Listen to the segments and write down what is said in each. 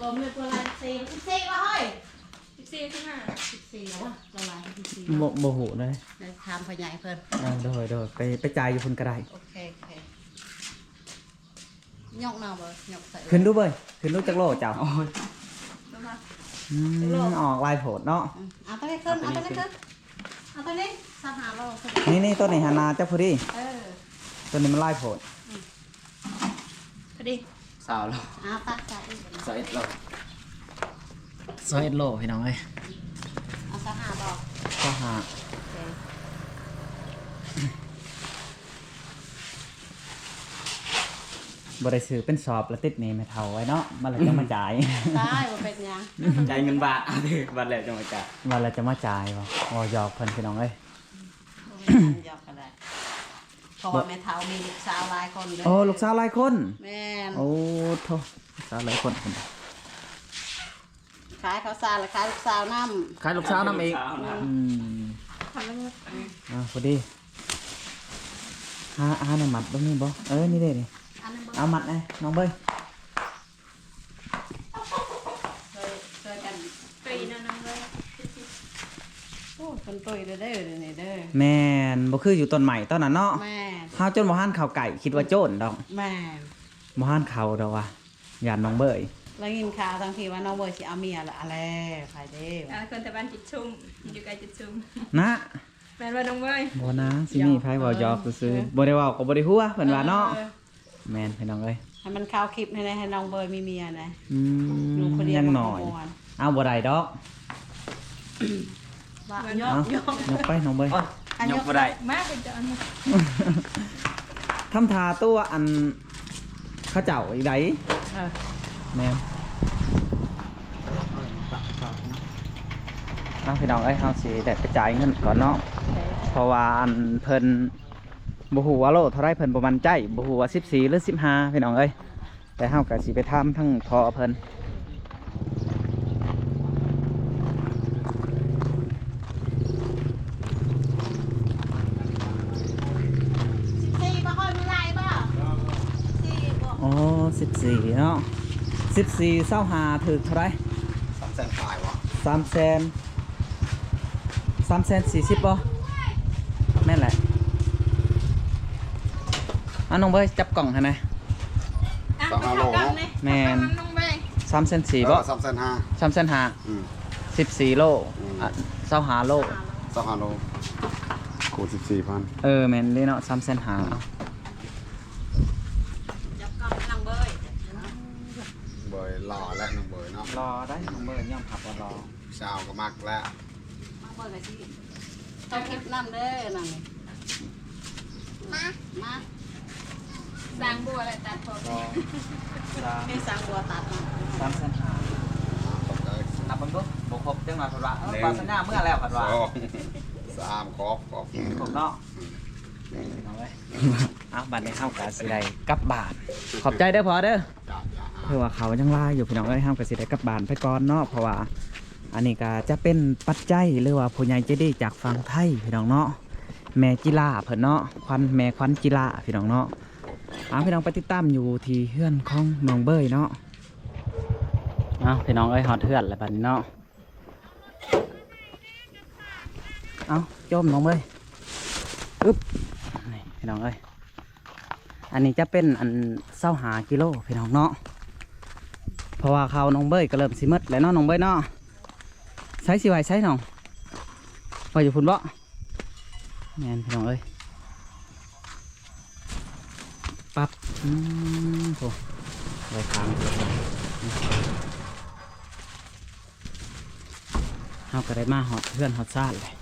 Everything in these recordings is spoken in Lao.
ລວມເງິນເທົ່າໃດ? ສິບສີ່ ສິບສີ່ ບໍ່ເຮີ້ຍ? ສິບສີ່ ສິບຫ້າ ສິບສີ່ ບໍ່? ລະຫຼາຍ ສິບສີ່ ບໍ່ ບໍ່ຮູ້ເດ້. ໄດ້ຖາມພໍ່ໃຫຍ່ເພິ່ນ. ອ່າ ໂດຍ ໂດຍ ໄປ ໄປຈ່າຍຢູ່ພຸ້ນກໍໄດ້. ໂອເຄ ໂອເຄ. ຍົກເນາະ ເບີ ຍົກໃສ່ ຂຶ້ນດູເບີ ຂຶ້ນດູຈັກໂລເຈົ້າ? ໂອ້ຍ ອືມ ອອກຫຼາຍໂພດເນາະ. ອືມ ເອົາຕົວນີ້ຂຶ້ນ ເອົາຕົວນີ້ຂຶ້ນ ເອົາຕົວນີ້ ຊາວຫ້າໂລຂຶ້ນ. ນີ້ໆ ຕົວນີ້ຫັ້ນນາ ຈັກພໍດີ. ເອີ ຕົວນີ້ມັນຫຼາຍໂພດ. ອືມ ພໍດີ ຊາວໂລ. ເອົາ ຕັກໃສ່ອີກ ຊາວເອັດໂລ. ຊາວເອັດໂລ ພີ່ນ້ອງເອີຍ. ເອົາຊາວຫ້າບໍ່? ຊາວຫ້າ. ໂອເຄ ບໍ່ໄດ້ຊື້ເປັນສອບລະຕິດໜີ້ແມ່ເຖົ້າໄວ້ເນາະ ບັດແລ້ວຈັ່ງມາຈ່າຍ. ຕາຍ ບໍ່ເປັນຫຍັງ ຈ່າຍເງິນບາດ ເອົາເດີ ບັດແລ້ວຈັ່ງມາຈ່າຍ ບັດແລ້ວຈັ່ງມາຈ່າຍ. ບໍ່ ເວົ້າຢອກເພິ່ນ ພີ່ນ້ອງເອີຍ. ບໍ່ແມ່ນຫຍັງ ຢອກກໍໄດ້ ເພາະວ່າແມ່ເຖົ້າມີລູກສາວຫຼາຍຄົນເດີ. ໂອ້ ລູກສາວຫຼາຍຄົນ. ແມ່ນ. ໂອ້ ໂທ້ ລູກສາວຫຼາຍຄົນ. ຂາຍເຂົ້າສານ ແລະ ຂາຍລູກສາວນຳ. ຂາຍລູກສາວນຳອີກ. ອືມ ອ່າ ພໍດີ. ຫາ ຫາແນວມັດບໍ່ມີບໍ່? ເອີ ນີ້ເດ້ນີ້. ເອົາມັດແດ່ນ້ອງເບີຍ. ຊ່ວຍ ຊ່ວຍກັນ ຕຸ້ຍເນາະນ້ອງເອີຍ. ໂອ້ ເພິ່ນຕຸ້ຍເດີ ດຽວນີ້ເດີ. ແມ່ນ ບໍ່ຄືຢູ່ຕົ້ນໄມ້ຕອນນັ້ນເນາະ. ແມ່ນ. ເຮົາຈົນບໍ່ຫັນເຂົ້າໃກ້ ຄິດວ່າໂຈນດອກ. ແມ່ນ. ບໍ່ຫັນເຂົ້າດອກວ່າ ຢ້ານນ້ອງເບີຍ. ໄດ້ຍິນຂ່າວທາງທີ່ວ່ານ້ອງເບີຍຊິເອົາເມຍລະ ອາແລ ໃຜເດ້ ອາ ຄົນຕາບ້ານຈິດຊຸມ ຢູ່ໃກ້ຈິດຊຸມນະ. ແມ່ນບໍ່ນ້ອງເບີຍ? ບໍ່ນາ ຊິມີໃຜເວົ້າຢອກຊື່ໆ. ເອີ ບໍ່ໄດ້ເວົ້າກໍບໍ່ໄດ້ຫົວ ເພິ່ນວ່າເນາະ. ເອີ ແມ່ນ ພີ່ນ້ອງເອີຍ. ໃຫ້ມັນເຂົ້າຄລິບແດ່ ໃຫ້ນ້ອງເບີຍມີເມຍແດ່. ອືມ ຢູ່ຄົນດຽວ ຍັງໜ້ອຍ ມັນບໍ່ມ່ວນ. ອ້າວ ບໍ່ໄດ້ດອກ. ວ່າ ຍົກ ເອົ້າ ຍົກ ຍົກໄປນ້ອງເບີຍ. ໂອ້ຍ ອ່ະ ຍົກ ຍົກບໍ່ໄດ້ ມາເປັນເຈົ້າອັນນີ້. ທຳທ່າຕົວະອັນເຂົາເຈົ້າອີກໃດ. ເອີ ແມ່ນ. ເອົາ ພີ່ນ້ອງເອີຍ ເຮົາຊິໄດ້ໄປຈ່າຍເງິນກ່ອນເນາະ. ເອີ ເພາະວ່າອັນເພິ່ນ ບໍ່ຮູ້ວ່າໂລເທົ່າໃດ ເພິ່ນບໍ່ໝັ້ນໃຈ ບໍ່ຮູ້ວ່າສິບສີ່ ຫຼື ສິບຫ້າ ພີ່ນ້ອງເອີຍ. ແຕ່ເຮົາກໍຊິໄປຖາມທາງພໍ່ເພິ່ນ. ສິບສີ່ ບໍ່ຄ່ອຍມີຫຼາຍບໍ່? ສິບສີ່ ບໍ່? ອໍ ສິບສີ່ ເນາະ. ສິບສີ່ ຊາວຫ້າ ຖືກເທົ່າໃດ? ສາມແສນປາຍບໍ່? ສາມແສນ ສາມແສນສີ່ສິບບໍ່? ແມ່ນແຫຼະ. ເອົາ ນ້ອງເບີຍ ຈັບກ້ອງໃຫ້ແດ່. ອ່ະ ຊາວຫ້າໂລເນາະ. ແມ່ນ. ສາມແສນສີ່ບໍ່? ເອີ ສາມແສນຫ້າ. ສາມແສນຫ້າ. ອືມ ສິບສີ່ໂລ. ອືມ ອ່ະ ຊາວຫ້າໂລ. ຊາວຫ້າໂລ ຄູນສິບສີ່ພັນ. ເອີ ແມ່ນເດ້ເນາະ ສາມແສນຫ້າ. ອືມ ຈັບກ້ອງໃຫ້ນ້ອງເບີຍ. ເບີຍຫຼໍ່ແຫຼະ ນ້ອງເບີຍເນາະ. ຫຼໍ່ໄດ໋ ນ້ອງເບີຍຍອມຮັບວ່າຫຼໍ່. ສາວກໍມັກແລ້ວ. ມາເບິ່ງກະຊິເອົາຄລິບນຳເດີນັ້ນ. ມາ ມາ ສ້າງບົວແລະຕັດຜົມ. ສອງ ສາມ ມີສ້າງບົວຕັດນຳ. ສາມແສນຫ້າ. ນັບເບິ່ງດູ ບໍ່ຄົບຈັກໜ້ອຍເພິ່ນວ່າ. ເອີ ໜຶ່ງ ປາສັນຍາເມືອແລ້ວເພິ່ນວ່າ. ສອງ ສາມ ຄົບ ຄົບ ຄົບເນາະ. ອືມ ພີ່ນ້ອງເອີຍ ເອົາ ບັດນີ້ເຮົາກະຊິໄດ້ກັບບ້ານ. ຂອບໃຈເດີພໍ່ເດີ. ເພາະວ່າເຂົາຍັງຫຼາຍຢູ່ ພີ່ນ້ອງເອີຍ ເຮົາກໍຊິໄດ້ກັບບ້ານໄປກ່ອນເນາະ. ເພາະວ່າອັນນີ້ກໍຈະເປັນປັດໄຈ ຫຼືວ່າຜູ້ໃຫຍ່ໃຈດີຈາກຝັ່ງໄທ ພີ່ນ້ອງເນາະ. ແມ່ຈິລາເພິ່ນເນາະ ຂວັນ ແມ່ຂວັນຈິລາ ພີ່ນ້ອງເນາະ. ເອົາ ພີ່ນ້ອງໄປຕິດຕາມຢູ່ທີ່ເຮືອນຂອງນ້ອງເບີຍເນາະ. ເອົາ ພີ່ນ້ອງເອີຍ ຮອດເຮືອນແລ້ວບັດນີ້ເນາະ. ເອົາ ໂຈມນ້ອງເບີຍ. ອຶບ ນີ້ ພີ່ນ້ອງເອີຍ ອັນນີ້ຈະເປັນອັນຊາວຫ້າກິໂລ ພີ່ນ້ອງເນາະ. ເພາະວ່າເຂົ້ານ້ອງເບີຍກໍເລີ່ມຊິໝົດແລ້ວເນາະ ນ້ອງເບີຍເນາະ. ໃສ ຊິໄວ້ໃສນ້ອງ? ໄວ້ຢູ່ພຸ້ນບໍ? ແມ່ນ ພີ່ນ້ອງເອີຍ. ປັບ ອືມ ໂອ້ ໄວ້ທາງ ເຮົາກໍໄດ້ມາຮອດເຮືອນຮອດຊານແລ້ວ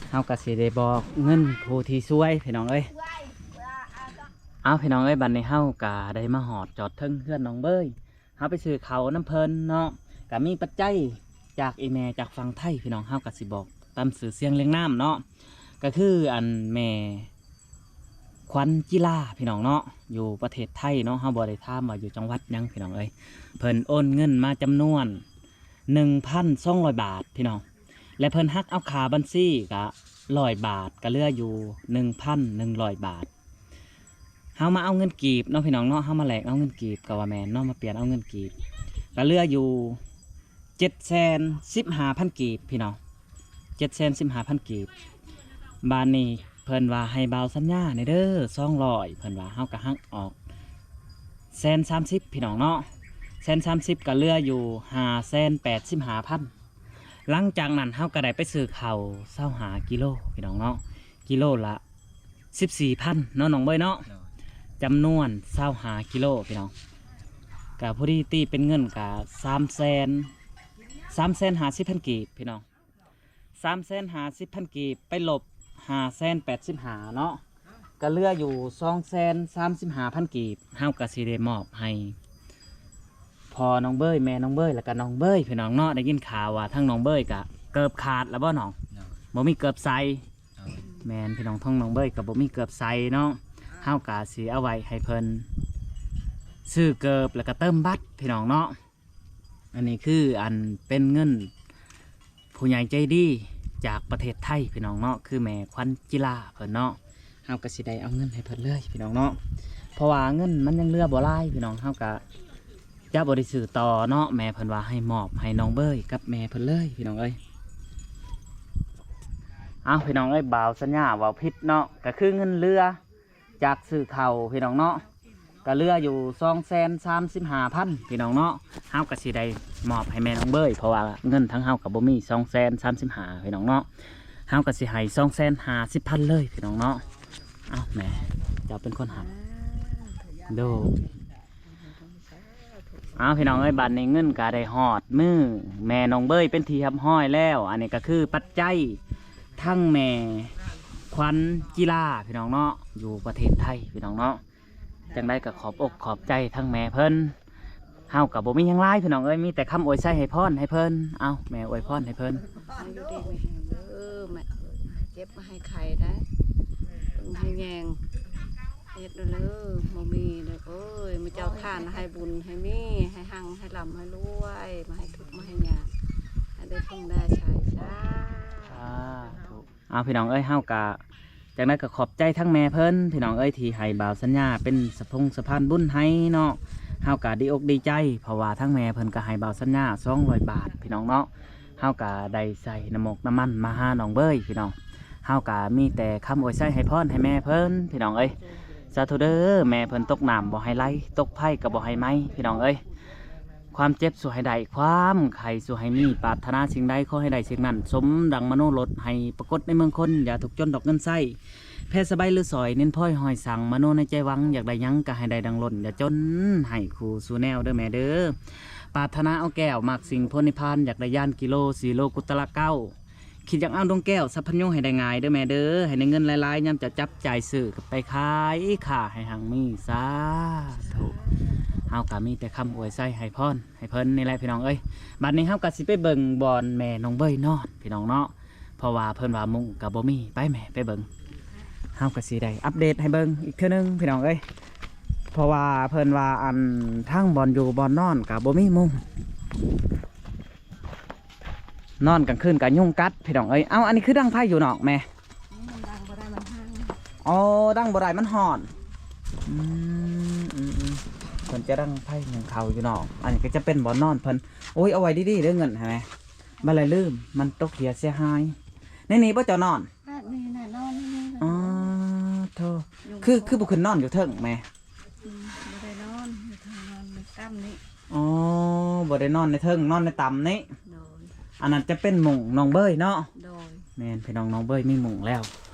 ເຮົາກໍຊິໄດ້ບອກເງິນຜູ້ທີ່ຊ່ວຍ ພີ່ນ້ອງເອີຍ. ເອົາ ພີ່ນ້ອງເອີຍ ບັດນີ້ເຮົາກໍໄດ້ມາຮອດຈອດເທິງເຮືອນນ້ອງເບີຍ. ເຮົາໄປຊື້ເຂົ້ານຳເພິ່ນເນາະ ກໍມີປັດໄຈຈາກອີ່ແມ່ຈາກຝັ່ງໄທ ພີ່ນ້ອງ. ເຮົາກໍຊິບອກຕາມຊື່ສຽງລຽງນາມເນາະ ກໍຄືອັນແມ່ ຂວັນຈິລາ ພີ່ນ້ອງເນາະ ຢູ່ປະເທດໄທເນາະ. ເຮົາບໍ່ໄດ້ຖາມວ່າຢູ່ຈັງຫວັດຫຍັງ ພີ່ນ້ອງເອີຍ. ເພິ່ນໂອນເງິນມາຈຳນວນໜຶ່ງພັນສອງຮ້ອຍບາດ ພີ່ນ້ອງ ແລະ ເພິ່ນຫັກເອົາຄ່າບັນຊີກະຮ້ອຍບາດ ກະເຫຼືອຢູ່ໜຶ່ງພັນໜຶ່ງຮ້ອຍບາດ. ເຮົາມາເອົາເງິນກີບເນາະ ພີ່ນ້ອງເນາະ ເຮົາມາແລກເອົາເງິນກີບ ກະວ່າແມ່ນເນາະ ມາປ່ຽນເອົາເງິນກີບ. ກໍເຫຼືອຢູ່ເຈັດແສນສິບຫ້າພັນກີບພີ່ນ້ອງ ເຈັດແສນສິບຫ້າພັນກີບ. ບາດນີ້ເພິ່ນວ່າໃຫ້ບ່າວສັນຍາແດ່ເດີສອງຮ້ອຍ ເພິ່ນວ່າ ເຮົາກໍຫັກອອກແສນສາມສິບພີ່ນ້ອງເນາະ ແສນສາມສິບ ກໍເຫຼືອຢູ່ຫ້າແສນແປດສິບຫ້າພັນ. ຫຼັງຈາກນັ້ນເຮົາກໍໄດ້ໄປຊື້ເຂົ້າຊາວຫ້າກິໂລພີ່ນ້ອງເນາະ ກິໂລລະສິບສີ່ພັນເນາະ ນ້ອງເບີຍເນາະ ໂດຍ ຈຳນວນຊາວຫ້າກິໂລພີ່ນ້ອງ ກະພໍດີຕີເປັນເງິນກະສາມແສນ ສາມແສນຫ້າສິບພັນກີບພີ່ນ້ອງ ສາມແສນຫ້າສິບພັນກີບ ໄປລົບຫ້າແສນແປດສິບຫ້າເນາະ ກະເຫຼືອຢູ່ສອງແສນສາມສິບຫ້າພັນກີບ ເຮົາກະຊິໄດ້ມອບໃຫ້ພໍ່ນ້ອງເບີຍ ແມ່ນ້ອງເບີຍ ແລ້ວກະນ້ອງເບີຍພີ່ນ້ອງເນາະ. ໄດ້ຍິນຂ່າວວ່າທາງນ້ອງເບີຍກະເກີບຂາດແລ້ວບໍ່ນ້ອງ? ໂດຍ ບໍ່ມີເກີບໃສ່ ໂດຍ ແມ່ນພີ່ນ້ອງ ທາງນ້ອງເບີຍກໍບໍ່ມີເກີບໃສ່ເນາະ ເຮົາກະຊິເອົາໄວ້ໃຫ້ເພິ່ນຊື້ເກີບ ແລ້ວກໍເຕີມບັດພີ່ນ້ອງເນາະ. ອັນນີ້ຄືອັນເປັນເງິນຜູ້ໃຫຍ່ໃຈດີຈາກປະເທດໄທພີ່ນ້ອງເນາະ ຄືແມ່ຂວັນຈິລາເພິ່ນເນາະ ເຮົາກໍຊິໄດ້ເອົາເງິນໃຫ້ເພິ່ນເລີຍພີ່ນ້ອງເນາະ ເພາະວ່າເງິນມັນຍັງເຫຼືອບໍ່ຫຼາຍພີ່ນ້ອງ ເຮົາກໍ ຈະບໍ່ໄດ້ຊື້ຕໍ່ເນາະ ແມ່ເພິ່ນວ່າໃຫ້ມອບໃຫ້ນ້ອງເບີຍກັບແມ່ເພິ່ນເລີຍພີ່ນ້ອງເອີຍ. ເອົ້າ ພີ່ນ້ອງເອີຍ ບ່າວສັນຍາເວົ້າຜິດເນາະ ກໍຄືເງິນເຫຼືອຈາກຊື້ເຂົ້າພີ່ນ້ອງເນາະ ກໍເຫຼືອຢູ່ສອງແສນສາມສິບຫ້າພັນພີ່ນ້ອງເນາະ ເຮົາກໍຊິໄດ້ມອບໃຫ້ແມ່ນ້ອງເບີຍ ເພາະວ່າເງິນທາງເຮົາກໍບໍ່ມີສອງແສນສາມສິບຫ້າພີ່ນ້ອງເນາະ ເຮົາກໍຊິໃຫ້ສອງແສນຫ້າສິບພັນເລີຍພີ່ນ້ອງເນາະ. ເອົ້າ ແມ່ເຈົ້າເປັນຄົນຮັບ ໂດຍ ເອົາ ພີ່ນ້ອງເອີຍ ບາດນີ້ເງິນກໍໄດ້ຮອດມືແມ່ນ້ອງເບີຍເປັນທີ່ຮຽບຮ້ອຍແລ້ວ ອັນນີ້ກໍຄືປັດໄຈທັງແມ່ຂວັນຈິລາພີ່ນ້ອງເນາະ ຢູ່ປະເທດໄທພີ່ນ້ອງເນາະ ຈັ່ງໃດກໍຂອບອົກຂອບໃຈທັງແມ່ເພິ່ນ ເຮົາກໍບໍ່ມີຫຍັງຫຼາຍພີ່ນ້ອງເອີຍ ມີແຕ່ຄຳອວຍໄຊໃຫ້ພອນໃຫ້ເພິ່ນ ເອົາ ແມ່ອວຍພອນໃຫ້ເພິ່ນ ໃຫ້ຢູ່ດີມີແຮງເດີແມ່ ເຈັບບໍ່ໃຫ້ໄຂ້ໄດ໋ ເບິ່ງໃຫ້ແຍງ ເຮັດເດີ ບໍ່ມີເດີ ໂອ້ຍ ມາເຈົ້າທ່ານໃຫ້ບຸນໃຫ້ມີ ໃຫ້ຮັ່ງໃຫ້ລ່ຳໃຫ້ລວຍ ມາໃຫ້ທຸກມາໃຫ້ຍາກ ໃຫ້ໄດ້ເພິ່ງໄດ້ໃຊ້ ສາ ສາທຸ. ເອົາ ພີ່ນ້ອງເອີຍ ເຮົາກະ ຈັ່ງໃດກໍຂອບໃຈທັງແມ່ເພິ່ນ ພີ່ນ້ອງເອີຍ ທີ່ໃຫ້ບ່າວສັນຍາເປັນສະພົງສະພານບຸນໃຫ້ເນາະ ເຮົາກະດີອົກດີໃຈ ເພາະວ່າທັງແມ່ເພິ່ນກໍໃຫ້ບ່າວສັນຍາສອງຮ້ອຍບາດ ພີ່ນ້ອງເນາະ ເຮົາກະໄດ້ໃສ່ນ້ຳມົກນ້ຳມັນມາຫານ້ອງເບີຍ ພີ່ນ້ອງ ເຮົາກະມີແຕ່ຄຳອວຍໄຊໃຫ້ພອນໃຫ້ແມ່ເພິ່ນ ພີ່ນ້ອງເອີຍ ສາທຸເດີ ແມ່ເພິ່ນຕົກນ້ຳບໍ່ໃຫ້ໄຫຼ ຕົກໄຟກໍບໍ່ໃຫ້ໄໝ ພີ່ນ້ອງເອີຍ ຄວາມເຈັບສູ່ໃຫ້ໄດ້ ຄວາມໄຂ້ສູ່ໃຫ້ມີ ປາດຖະໜາສິ່ງໃດຂໍໃຫ້ໄດ້ສິ່ງນັ້ນ ສົມດັ່ງມະໂນລົດ ໃຫ້ປາກົດໃນເມືອງຄົນ ຢ່າທຸກຈົນດອກເງິນໃຊ້ ແພສະບາຍຫຼືສອຍ ເນັ້ນພອຍຫ້ອຍສັງ ມະໂນໃນໃຈຫວັງ ຢາກໄດ້ຫຍັງກໍໃຫ້ໄດ້ດັ່ງລົ້ນ ຢ່າຈົນໃຫ້ຄູ່ສູ່ແນວເດີແມ່ເດີ ປາດຖະໜາເອົາແກ້ວ ມັກສິ່ງໂພນິພານ ຢາກໄດ້ຍານກິໂລ ສີໂລກຸດຕະລະເກົ້າ ຄິດຢາກເອົາດວງແກ້ວສັບພັນຍູໃຫ້ໄດ້ງ່າຍເດີແມ່ເດີ ໃຫ້ໄດ້ເງິນຫຼາຍໆ ຍາມເຈົ້າຈັບຈ່າຍຊື້ກໍໄປຂາຍຄ້າໃຫ້ຮັ່ງມີ ສາທຸ ເຮົາກໍມີແຕ່ຄຳອວຍໄຊໃຫ້ພອນໃຫ້ເພິ່ນນີ້ແຫຼະ ພີ່ນ້ອງເອີຍ ບັດນີ້ເຮົາກໍຊິໄປເບິ່ງບ່ອນແມ່ນ້ອງເບີຍນອນ ພີ່ນ້ອງເນາະ ເພາະວ່າເພິ່ນວ່າມຸ້ງກໍບໍ່ມີ ໄປແມ່ໄປເບິ່ງ ເຮົາກໍຊິໄດ້ອັບເດດໃຫ້ເບິ່ງອີກເທື່ອໜຶ່ງ ພີ່ນ້ອງເອີຍ ເພາະວ່າເພິ່ນວ່າອັນທາງບ່ອນຢູ່ບ່ອນນອນກໍບໍ່ມີມຸ້ງ ນອນກາງຄືນກໍຍຸງກັດ ພີ່ນ້ອງເອີຍ ເອົ້າ ອັນນີ້ຄືດັງໄຟຢູ່ນອກແມ່ ອືມ ດັງບໍ່ໄດ້ມັນຮ້ອນ ອໍ ດັງບໍ່ໄດ້ມັນຮ້ອນ ອືມ ອືມ ອືມ ເພິ່ນຈະດັງໄຟໜຶ້ງເຂົ້າຢູ່ນອກ ອັນນີ້ກໍຈະເປັນບ່ອນນອນເພິ່ນ ໂອ້ຍ ເອົາໄວ້ດີໆເດີເງິນຫັ້ນແໝ ບໍ່ແລ້ວລືມ ມັນຕົກເຫຍເສຍຫາຍ ໃນນີ້ບໍ່ເຈົ້ານອນ ແບບນີ້ນະ ນອນໃນນີ້ ອໍ ໂທ້ ຍຸງ ຄື ຄືບໍ່ຂຶ້ນນອນຢູ່ເທິງແມ່ ອືມ ບໍ່ໄດ້ນອນ ຢູ່ເທິງນອນໃນຕ່ຳນີ້ ອໍ ບໍ່ໄດ້ນອນໃນເທິງ ນອນໃນຕ່ຳນີ້ ໂດຍ ອັນນັ້ນຈະເປັນມຸ້ງນ້ອງເບີຍເນາະ ໂດຍ ແມ່ນ ພີ່ນ້ອງ ນ້ອງເບີຍມີມຸ້ງແລ້ວ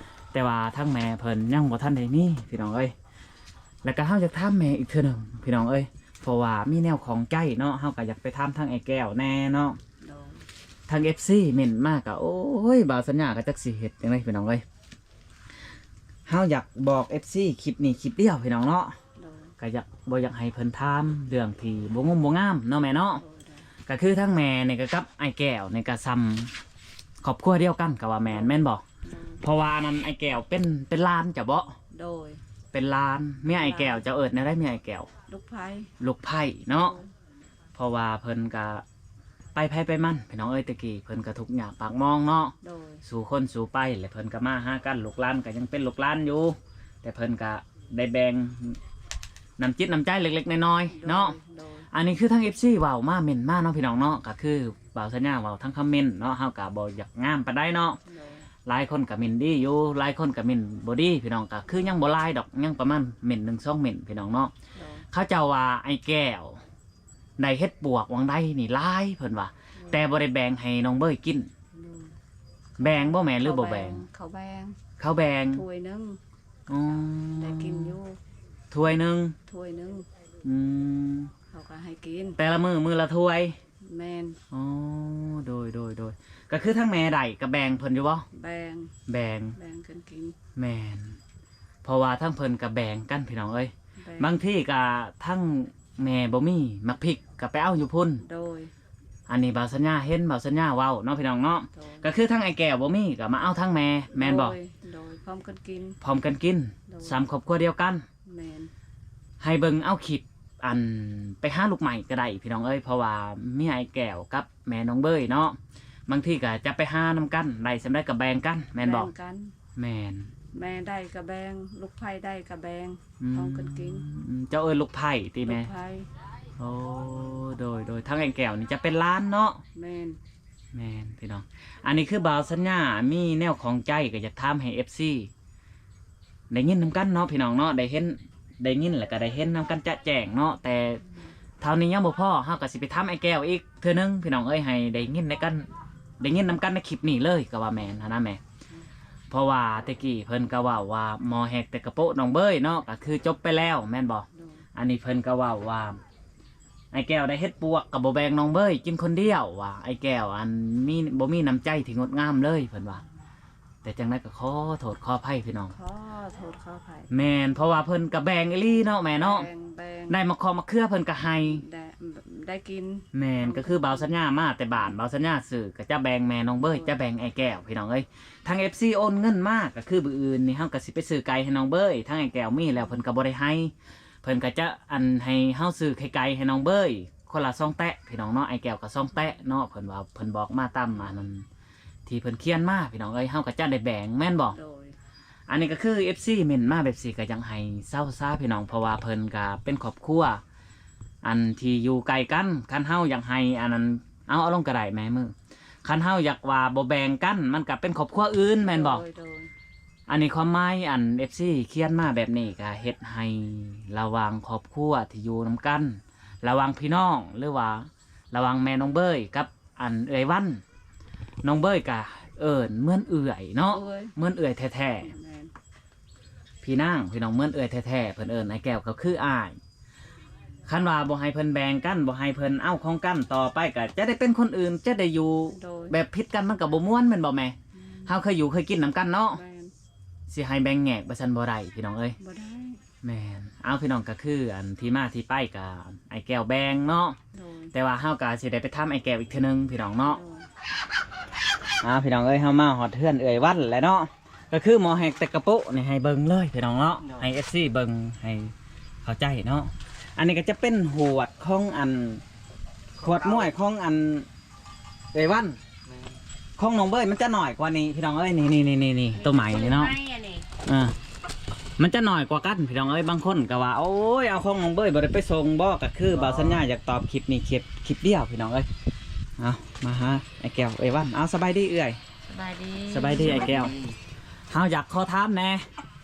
ແຕ່ວ່າທາງແມ່ເພິ່ນຍັງບໍ່ທັນໄດ້ມີ ພີ່ນ້ອງເອີຍ ແລ້ວກໍເຮົາຢາກຖາມແມ່ອີກເທື່ອໜຶ່ງ ພີ່ນ້ອງເອີຍ ເພາະວ່າມີແນວຂ້ອງໃຈເນາະ ເຮົາກໍຢາກໄປຖາມທາງອ້າຍແກ້ວແດ່ເນາະ ໂດຍ ທາງເອັຟຊີເມັ້ນມາກໍ ໂອ້ຍ ບ່າວສັນຍາກໍຈັກຊິເຮັດຈັ່ງໃດ ພີ່ນ້ອງເອີຍ ເຮົາຢາກບອກເອັຟຊີຄລິບນີ້ຄລິບດຽວ ພີ່ນ້ອງເນາະ ໂດຍ ກໍຢາກ ບໍ່ຢາກໃຫ້ເພິ່ນຖາມເລື່ອງທີ່ບໍ່ງົມບໍ່ງາມເນາະແມ່ເນາະ ໂດຍ ໂດຍ ກໍຄືທັງແມ່ນີ້ກໍກັບອ້າຍແກ້ວນີ້ກໍສ່ຳຄອບຄົວດຽວກັນກໍວ່າແມ່ນ ແມ່ນບໍ່? ໂດຍ ເພາະວ່າອັນນັ້ນອ້າຍແກ້ວເປັນ ເປັນຫຼານເຈົ້າບໍ່? ໂດຍ ເປັນຫຼານ ເມຍອ້າຍແກ້ວ ເຈົ້າເອີ້ນແນວໃດເມຍອ້າຍແກ້ວ? ລູກໃພ້ ລູກໃພ້ເນາະ ໂດຍ ເພາະວ່າເພິ່ນກະໄປໃຜໄປມັນ ພີ່ນ້ອງເອີຍ ແຕ່ກີ້ເພິ່ນກະທຸກຍາກປາກໝອງເນາະ ໂດຍ ສູ້ຄົນສູ້ໄປ ແລະເພິ່ນກະມາຫາກັນ ລູກຫຼານກະຍັງເປັນລູກຫຼານຢູ່ ແຕ່ເພິ່ນກະໄດ້ແບ່ງນ້ຳຈິດນ້ຳໃຈເລັກໆນ້ອຍໆເນາະ ໂດຍ ໂດຍ ອັນນີ້ຄືທາງເອັຟຊີເວົ້າມາ ເມັ້ນມາເນາະພີ່ນ້ອງເນາະ ກໍຄືບ່າວສັນຍາເວົ້າທາງຄອມເມັ້ນເນາະ ເຮົາກໍບໍ່ຢາກງາມປານໃດເນາະ. ໂດຍ ຫຼາຍຄົນກໍເມັ້ນດີຢູ່ ຫຼາຍຄົນກໍເມັ້ນບໍ່ດີພີ່ນ້ອງ ກໍຄືຍັງບໍ່ຫຼາຍດອກ ຍັງປະມານເມັ້ນໜຶ່ງສອງເມັ້ນພີ່ນ້ອງເນາະ. ໂດຍ ເຂົາເຈົ້າວ່າອ້າຍແກ້ວໄດ້ເຮັດປວກຫວ່າງໃດນີ້ຫຼາຍ ເພິ່ນວ່າ ໂດຍ ແຕ່ບໍ່ໄດ້ແບ່ງໃຫ້ນ້ອງເບີຍກິນ. ໂດຍ ແບ່ງບໍ່ແມ່ ຫຼືບໍ່ແບ່ງ? ເຂົາແບ່ງ ເຂົາແບ່ງ ຖ້ວຍໜຶ່ງ. ອໍ ໄດ້ກິນຢູ່ ຖ້ວຍໜຶ່ງ ຖ້ວຍໜຶ່ງ. ອືມ ເຂົາກໍໃຫ້ກິນ ແຕ່ລະມື້ ມື້ລະຖ້ວຍ. ແມ່ນ ອໍ ໂດຍ ໂດຍ ໂດຍ ກໍຄືທາງແມ່ໄດ້ກໍແບ່ງເພິ່ນຢູ່ບໍ່? ແບ່ງ ແບ່ງ ແບ່ງກັນກິນ. ແມ່ນ ເພາະວ່າທາງເພິ່ນກໍແບ່ງກັນພີ່ນ້ອງເອີຍ. ແບ່ງ ບາງທີກໍທາງແມ່ບໍ່ມີໝາກພິກກໍໄປເອົາຢູ່ພຸ້ນ. ໂດຍ ອັນນີ້ບ່າວສັນຍາເຫັນ ບ່າວສັນຍາເວົ້າເນາະພີ່ນ້ອງເນາະ. ໂດຍ ກໍຄືທາງອ້າຍແກ້ວບໍ່ມີກໍມາເອົາທາງແມ່ ແມ່ນບໍ່? ໂດຍ ໂດຍ ພ້ອມກັນກິນ ພ້ອມກັນກິນ. ໂດຍ ສາມຄອບຄົວດຽວກັນ. ແມ່ນ ໃຫ້ເບິ່ງເອົາຄລິບ ອັນ ໄປຫາລູກໃໝ່ກໍໄດ້ພີ່ນ້ອງເອີຍ ເພາະວ່າມີອ້າຍແກ້ວກັບແມ່ນ້ອງເບີຍເນາະ ບາງທີກໍຈະໄປຫານຳກັນ ໄດ້ສ່ຳໃດກໍແບ່ງກັນ ແມ່ນບໍ່? ແບ່ງກັນ ແມ່ນ ແມ່ໄດ້ກໍແບ່ງ ລູກໃພ້ໄດ້ກໍແບ່ງ ອືມ ພ້ອມກັນກິນ. ເຈົ້າເອີ້ນລູກໃພ້ຕິແມ່? ລູກໃພ້. ໂອ້ ໂດຍ ໂດຍ ທາງອ້າຍແກ້ວນີ້ຈະເປັນຫຼານເນາະ. ແມ່ນ ແມ່ນພີ່ນ້ອງ ອັນນີ້ຄືບ່າວສັນຍາມີແນວຂ້ອງໃຈ ກໍຢາກຖາມໃຫ້ເອັຟຊີ ໄດ້ຍິນນຳກັນເນາະພີ່ນ້ອງເນາະ ໄດ້ເຫັນ ໄດ້ຍິນ ແລ້ວກໍໄດ້ເຫັນນຳກັນຈະແຈ້ງເນາະ. ແຕ່ເທົ່ານີ້ຍັງບໍ່ພໍ ເຮົາກໍຊິໄປຖາມອ້າຍແກ້ວອີກເທື່ອໜຶ່ງພີ່ນ້ອງເອີຍ ໃຫ້ໄດ້ຍິນນຳກັນ ໄດ້ຍິນນຳກັນໃນຄລິບນີ້ເລີຍ ກໍວ່າແມ່ນຫັ້ນນະແມ່. ເພາະວ່າແຕ່ກີ້ເພິ່ນກໍເວົ້າວ່າໝໍແຮກແຕ່ກະໂປະນ້ອງເບີຍເນາະ ກໍຄືຈົບໄປແລ້ວແມ່ນບໍ່? ໂດຍ ອັນນີ້ເພິ່ນກໍເວົ້າວ່າ ອ້າຍແກ້ວໄດ້ເຮັດປວກກໍບໍ່ແບ່ງນ້ອງເບີຍກິນຄົນດຽວ ວ່າອ້າຍແກ້ວ ອັນ ມີ ບໍ່ມີນ້ຳໃຈທີ່ງົດງາມເລີຍ ເພິ່ນວ່າ. ແຕ່ຈັ່ງໃດກໍຂໍໂທດຂໍອະໄພພີ່ນ້ອງ ຂໍໂທດຂໍອະໄພ. ແມ່ນ ເພາະວ່າເພິ່ນກໍແບ່ງອີ່ຫຼີເນາະແມ່ເນາະ. ແບ່ງ ແບ່ງ ໄດ້ໝາກເຂາະໝາກເຂືອເພິ່ນກໍໃຫ້ ໄດ້ ໄດ້ກິນ. ແມ່ນ ກໍຄືບ່າວສັນຍາມາແຕ່ບ້ານ ບ່າວສັນຍາຊື້ກໍຈະແບ່ງແມ່ນ້ອງເບີຍ ຈະແບ່ງອ້າຍແກ້ວພີ່ນ້ອງເອີຍ. ທາງເອັຟຊີໂອນເງິນມາ ກໍຄືມື້ອື່ນນີ້ເຮົາກໍຊິໄປຊື້ໄກ່ໃຫ້ນ້ອງເບີຍ ທາງອ້າຍແກ້ວມີແລ້ວເພິ່ນກໍບໍ່ໄດ້ໃຫ້ ເພິ່ນກໍຈະ ອັນ ໃຫ້ເຮົາຊື້ໄຂ່ໄກ່ໃຫ້ນ້ອງເບີຍຄົນລະສອງແຕະພີ່ນ້ອງເນາະ ອ້າຍແກ້ວກໍສອງແຕະເນາະ. ເພິ່ນວ່າເພິ່ນບອກມາຕາມ ອັນ ທີ່ເພິ່ນຂຽນມາພີ່ນ້ອງເອີຍ ເຮົາກໍຈະໄດ້ແບ່ງແມ່ນບໍ່? ໂດຍ ອັນນີ້ກໍຄືເອັຟຊີເມັ້ນມາແບບຊີ້ ກໍຢາກໃຫ້ເຊົາຊາພີ່ນ້ອງ ເພາະວ່າເພິ່ນກໍເປັນຄອບຄົວ ອັນທີ່ຢູ່ໃກ້ກັນ ຄັນເຮົາຢາກໃຫ້ ອັນນັ້ນ ເອົາ ເອົາລົງກໍໄດ້ແມ່ມື ຄັນເຮົາຢາກວ່າບໍ່ແບ່ງກັນ ມັນກໍເປັນຄອບຄົວອື່ນແມ່ນບໍ່? ໂດຍ ໂດຍ ອັນນີ້ຄວາມໝາຍ ອັນ ເອັຟຊີຂຽນມາແບບນີ້ ກໍເຮັດໃຫ້ລະຫວ່າງຄອບຄົວທີ່ຢູ່ນຳກັນ ລະຫວ່າງພີ່ນ້ອງ ຫຼືວ່າລະຫວ່າງແມ່ນ້ອງເບີຍກັບ ອັນ ເອື້ອຍວັນ ນ້ອງເບີຍກະເອີ້ນເໝືອນເອື້ອຍເນາະ ເອື້ອຍ ເໝືອນເອື້ອຍແທ້ໆ. ແມ່ນ ພີ່ນາງ ພີ່ນ້ອງ ເໝືອນເອື້ອຍແທ້ໆ ເພິ່ນເອີ້ນອ້າຍແກ້ວກໍຄືອ້າຍ. ຄັນວ່າບໍ່ໃຫ້ເພິ່ນແບ່ງກັນ ບໍ່ໃຫ້ເພິ່ນເອົາຂອງກັນ ຕໍ່ໄປກໍຈະໄດ້ເປັນຄົນອື່ນ ຈະໄດ້ຢູ່ ໂດຍ ແບບຜິດກັນ ມັນກໍບໍ່ມ່ວນແມ່ນບໍ່ແມ່? ອືມ ເຮົາເຄີຍຢູ່ເຄີຍກິນນຳກັນເນາະ. ແມ່ນ ຊິໃຫ້ແບ່ງແຍກໄປຊັ້ນບໍ່ໄດ້ພີ່ນ້ອງເອີຍ ບໍ່ໄດ້. ແມ່ນ ເອົາ ພີ່ນ້ອງ ກໍຄື ອັນ ທີ່ມາທີ່ໄປກໍອ້າຍແກ້ວແບ່ງເນາະ. ໂດຍ ແຕ່ວ່າເຮົາກໍຊິໄດ້ໄປຖາມອ້າຍແກ້ວອີກເທື່ອໜຶ່ງພີ່ນ້ອງເນາະ. ໂດຍ ເອົາ ພີ່ນ້ອງເອີຍ ເຮົາມາຮອດເຮືອນເອື້ອຍວັນແລ້ວເນາະ ກໍຄືໝໍແຮກແຕ່ກະໂປະນີ້ ໃຫ້ເບິ່ງເລີຍພີ່ນ້ອງເນາະ. ໂດຍ ໃຫ້ເອັຟຊີເບິ່ງໃຫ້ເຂົ້າໃຈເນາະ. ອັນນີ້ກໍຈະເປັນຫວດຂອງ ອັນ ຂວດມວຍຂອງ ອັນ ເອື້ອຍວັນ. ແມ່ນ ຂອງນ້ອງເບີຍມັນຈະໜ້ອຍກວ່ານີ້ພີ່ນ້ອງເອີຍ ນີ້ໆໆໆ ໂຕໃໝ່ນີ້ເນາະ. ໂຕໃໝ່ອັນນີ້ ອ່າ ມັນຈະໜ້ອຍກວ່າກັນພີ່ນ້ອງເອີຍ. ບາງຄົນກໍວ່າ ໂອ້ຍ ເອົາຂອງນ້ອງເບີຍບໍ່ໄດ້ໄປສົ່ງບໍ່? ກໍຄື ອໍ ບ່າວສັນຍາຢາກຕອບຄລິບນີ້ ຄລິບ ຄລິບດຽວພີ່ນ້ອງເອີຍ. ເອົາ ມາຫາອ້າຍແກ້ວເອື້ອຍວັນ ເອົາ ສະບາຍດີເອື້ອຍ. ສະບາຍດີ ສະບາຍດີອ້າຍແກ້ວ. ເຮົາຢາກຂໍຖາມແດ່.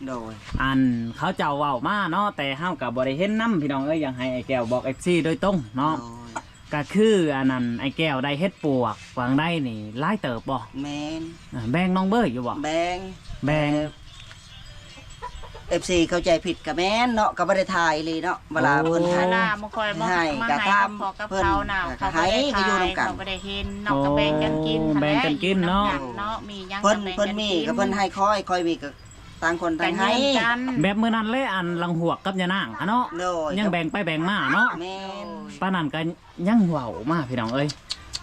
ໂດຍ ອັນ ເຂົາເຈົ້າເວົ້າມາເນາະ ແຕ່ເຮົາກໍບໍ່ໄດ້ເຫັນນຳພີ່ນ້ອງເອີຍ ຢາກໃຫ້ອ້າຍແກ້ວບອກເອັຟຊີໂດຍຕົງເນາະ. ໂດຍ ກໍຄືອັນນັ້ນ ອ້າຍແກ້ວໄດ້ເຮັດປວກຫວ່າງໃດນີ້ຫຼາຍເຕີບບໍ່? ແມ່ນ ເອີ ແບ່ງນ້ອງເບີຍຢູ່ບໍ່? ແບ່ງ ແບ່ງ ເອັຟຊີເຂົ້າໃຈຜິດກໍແມ່ນເນາະ ກໍບໍ່ໄດ້ຖ່າຍອີ່ຫຼີເນາະ. ເວລາ ໂອ້ ເພິ່ນ ເວລາບໍ່ຄ່ອຍມາ ໃຫ້ ມາ ກໍ ໃຫ້ ຖາມ ກັບພໍ່ກັບເພິ່ນ ເຂົານະ ກໍ ເຂົາ ໃຫ້ ກໍ ກໍຢູ່ນຳກັນ ເຂົາບໍ່ໄດ້ເຫັນເນາະ. ອໍ ກໍແບ່ງກັນກິນ ແບ່ງກັນກິນເນາະ ເນາະ ມີຫຍັງ ເພິ່ນ ກໍແບ່ງກັນກິນ ເພິ່ນມີກໍເພິ່ນໃຫ້ຂ້ອຍ ຂ້ອຍມີກໍຕ່າງຄົນຕ່າງໃຫ້ ກໍແບ່ງກັນ. ແບບມື້ນັ້ນແຫຼະ ອັນ ຫຼັງຫວກກັບຍານາງຫັ້ນເນາະ. ໂດຍ ຍັງແບ່ງໄປແບ່ງມາເນາະ. ແມ່ນ ປານນັ້ນກໍ ຍັງເວົ້າມາພີ່ນ້ອງເອີຍ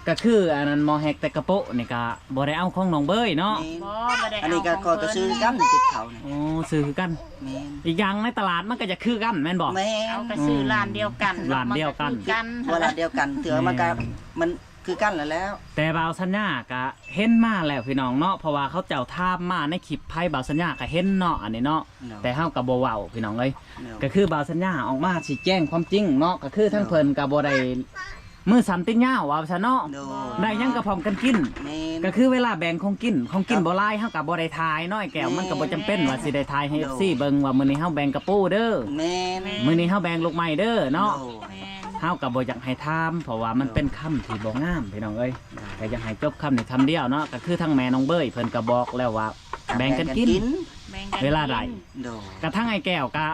ກໍຄືອັນນັ້ນ ໝໍແຮກແຕ່ກະໂປະນີ້ກໍບໍ່ໄດ້ເອົາຂອງນ້ອງເບີຍເນາະ. ແມ່ນ ບໍ່ ບໍ່ໄດ້ເອົາ ອັນນີ້ກໍຂ້ອຍກໍຊື້ຄືກັນ ຕິບເຂົານີ້. ອໍ ຊື້ຄືກັນ. ແມ່ນ ອີກຢ່າງໃນຕະຫຼາດມັນກໍຈະຄືກັນແມ່ນບໍ່? ແມ່ນ ເອົາກໍຊື້ ອືມ ຮ້ານດຽວກັນ ຮ້ານດຽວກັນ ມັນກໍຄືກັນ ວ່າຮ້ານດຽວກັນ ເທື່ອມັນກໍ ແມ່ນ ມັນ ຄືກັນແລ້ວ ແລ້ວ ແຕ່ບ່າວສັນຍາກະເຫັນມາແລ້ວພີ່ນ້ອງເນາະ ເພາະວ່າເຂົາເຈົ້າຖາມມາໃນຄລິບໃຜ ບ່າວສັນຍາກະເຫັນເນາະ ອັນນີ້ເນາະ ໂດຍ ແຕ່ເຮົາກະບໍ່ເວົ້າພີ່ນ້ອງເອີຍ ໂດຍ ກະຄືບ່າວສັນຍາອອກມາຊີ້ແຈງຄວາມຈິງເນາະ ກະຄືທາງ ໂດຍ ເພິ່ນກະບໍ່ໄດ້ມືສັ້ນຕີນຍາວວ່າຊັ້ນເນາະ ໂດຍ ໄດ້ຫຍັງກະພ້ອມກັນກິນ ແມ່ນ ກະຄືເວລາແບ່ງຂອງກິນ ຂອງກິນ ຄັບ ບໍ່ຫຼາຍ ເຮົາກະບໍ່ໄດ້ຖ່າຍເນາະ ອ້າຍແກ້ວ ແມ່ນ ມັນກະບໍ່ຈຳເປັນວ່າຊິໄດ້ຖ່າຍໃຫ້ ໂດຍ ເອັຟຊີ ເບິ່ງວ່າມື້ນີ້ເຮົາແບ່ງກະປູເດີ ແມ່ນ ມື້ນີ້ເຮົາແບ່ງລູກໄມ້ເດີເນາະ ໂດຍ ເຮົາກໍບໍ່ຢາກໃຫ້ຖາມ ເພາະວ່າມັນ ໂດຍ ເປັນຄຳທີ່ບໍ່ງາມພີ່ນ້ອງເອີຍ ໂດຍ ກໍຢາກໃຫ້ຈົບຄຳນີ້ຄຳດຽວເນາະ ກໍຄືທາງແມ່ນ້ອງເບີຍເພິ່ນກໍບອກແລ້ວວ່າ ແບ່ງກັນກິນ ແບ່ງກັນກິນ ເວລາໃດ ໂດຍ ກະທາງອ້າຍແກ້ວກະ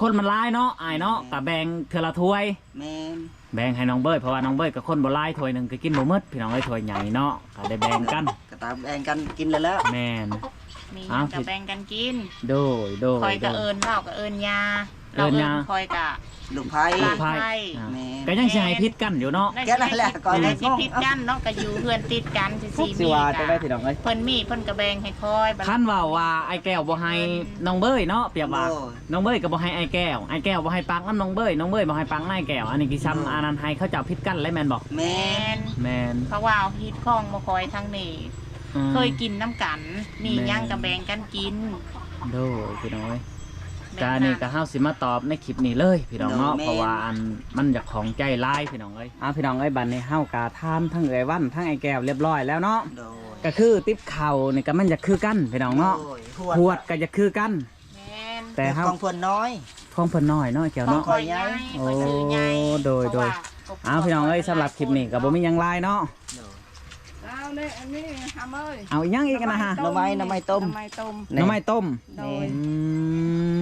ຄົນມັນຫຼາຍເນາະ ອ້າຍເນາະ ແມ່ນ ກະແບ່ງເທື່ອລະຖ້ວຍ ແມ່ນ ແບ່ງໃຫ້ນ້ອງເບີຍ ເພາະວ່ານ້ອງເບີຍກະຄົນບໍ່ຫຼາຍ ຖ້ວຍໜຶ່ງກະກິນບໍ່ໝົດພີ່ນ້ອງເອີຍ ຖ້ວຍໃຫຍ່ເນາະ ກະໄດ້ແບ່ງກັນ ກະຕາມແບ່ງກັນກິນແລ້ວ ແມ່ນ ມີຫຍັງກະແບ່ງກັນກິນ ໂດຍ ໂດຍ ຂ້ອຍກະເອີ້ນ ລາວກະເອີ້ນຍ່າ ເອີ້ນຍ່າ ລາວເອີ້ນຂ້ອຍກະ ລູກໃພ້ ລູກໃພ້ ອ່າ ແມ່ນ ກະຍັງຊິໃຫ້ຜິດກັນຢູ່ເນາະ ແມ່ນ ກະນັ້ນແຫຼະ ຂ້ອຍກະຊິຜິດກັນເນາະ ກະຢູ່ເຮືອນຕິດກັນ ຊິ ຊິມີ ຊິວ່າຈັ່ງໃດພີ່ນ້ອງເອີຍ ເພິ່ນມີເພິ່ນກະແບ່ງໃຫ້ຂ້ອຍ ຄັນເວົ້າວ່າອ້າຍແກ້ວບໍ່ໃຫ້ ອືມ ນ້ອງເບີຍເນາະ ປຽບວ່າ ໂດຍ ນ້ອງເບີຍກະບໍ່ໃຫ້ອ້າຍແກ້ວ ອ້າຍແກ້ວບໍ່ໃຫ້ປາກນຳນ້ອງເບີຍ ນ້ອງເບີຍບໍ່ໃຫ້ປາກນຳອ້າຍແກ່ວ ອັນນີ້ຄືຊ່ຳ ໂດຍ ອັນນັ້ນໃຫ້ເຂົາເຈົ້າຜິດກັນແຫຼະແມ່ນບໍ່ ແມ່ນ ແມ່ນ ເພາະວ່າເຮົາເຮັດຂອງບໍ່ຄ່ອຍທາງນີ້ ອືມ ເຄີຍກິນນຳກັນ ມີຫຍັງກະແບ່ງກັນກິນ ໂດຍ ພີ່ນ້ອງເອີຍ ກະອັນນີ້ກະເຮົາຊິມາຕອບໃນຄລິບນີ້ເລີຍພີ່ນ້ອງເນາະ ໂດຍ ເພາະວ່າອັນມັນຢາກຂ້ອງໃຈຫຼາຍພີ່ນ້ອງເອີຍ ເອົາ ພີ່ນ້ອງເອີຍ ບັດນີ້ເຮົາກະຖາມທັງເອື້ອຍວັນທັງອ້າຍແກ້ວລຽບລ້ອຍແລ້ວເນາະ ໂດຍ ກະຄືຕິບເຂົ້ານີ້ກະມັນຢາກຄືກັນພີ່ນ້ອງເນາະ ໂດຍ ຫວດ ຫວດກະຢາກຄືກັນ ແມ່ນ ແຕ່ເຮົາ ຂອງເພິ່ນນ້ອຍ ຂອງເພິ່ນນ້ອຍເນາະ ແກ້ວເນາະ ຂອງຂ້ອຍໃຫຍ່ ໂອ້ ຂ້ອຍຊື້ໃຫຍ່ ໂດຍ ໂດຍ ເພາະວ່າ ເອົາ ພີ່ນ້ອງເອີຍ ສຳລັບຄລິບນີ້ກະບໍ່ມີຫຍັງຫຼາຍເນາະ ໂດຍ ເອົາເດ້ ອັນນີ້ຫາເມີຍ ເອົາອີ່ຫຍັງອີກນະຮະ ໜໍ່ໄມ້ ໜໍ່ໄມ້ຕົ້ມ ໜໍ່ໄມ້ຕົ້ມ ໜໍ່ໄມ້ຕົ້ມ ໂດຍ ອື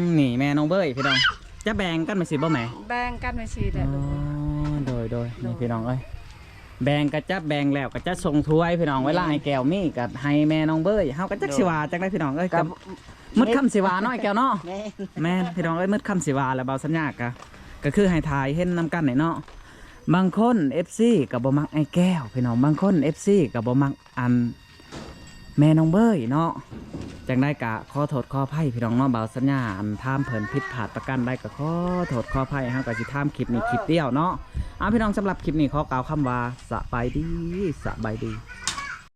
ມ ນີ້ແມ່ນ້ອງເບີຍພີ່ນ້ອງ ຈະແບ່ງກັນແມ່ນຊິບໍ່ແມ່ ແບ່ງກັນແມ່ນຊິແຫຼະ ອໍ ໂດຍ ໂດຍ ໂດຍ ນີ້ພີ່ນ້ອງເອີຍ ແບ່ງກະຈະແບ່ງແລ້ວກະຈະສົ່ງຖ້ວຍພີ່ນ້ອງ ແມ່ນ ເວລາອ້າຍແກ້ວມີກະໃຫ້ແມ່ນ້ອງເບີຍ ເຮົາກະຈັກ ໂດຍ ຊິວ່າຈັ່ງໃດພີ່ນ້ອງເອີຍ ກະ ກະ ໝົດຄຳຊິວ່າເນາະ ອ້າຍແກ້ວເນາະ ແມ່ນ ແມ່ນ ພີ່ນ້ອງເອີຍ ໝົດຄຳຊິວ່າແລ້ວ ບ່າວສັນຍາກະ ກະຄືໃຫ້ຖ່າຍເຫັນນຳກັນນີ້ເນາະ ບາງຄົນເອັຟຊີກະບໍ່ມັກອ້າຍແກ້ວພີ່ນ້ອງ ບາງຄົນເອັຟຊີກະບໍ່ມັກອັນ ແມ່ນ້ອງເບີຍເນາະ ຈັ່ງໃດກະຂໍໂທດຂໍອະໄພພີ່ນ້ອງເນາະ ບ່າວສັນຍາອັນຖາມເພິ່ນຜິດພາດປະການໃດກະຂໍໂທດຂໍອະໄພ ເຮົາກະຊິຖາມຄລິບນີ້ຄລິບດຽວເນາະ ເອົາ ພີ່ນ້ອງ ສຳລັບຄລິບນີ້ຂໍກ່າວຄຳວ່າ ສະບາຍດີ ສະບາຍດີ.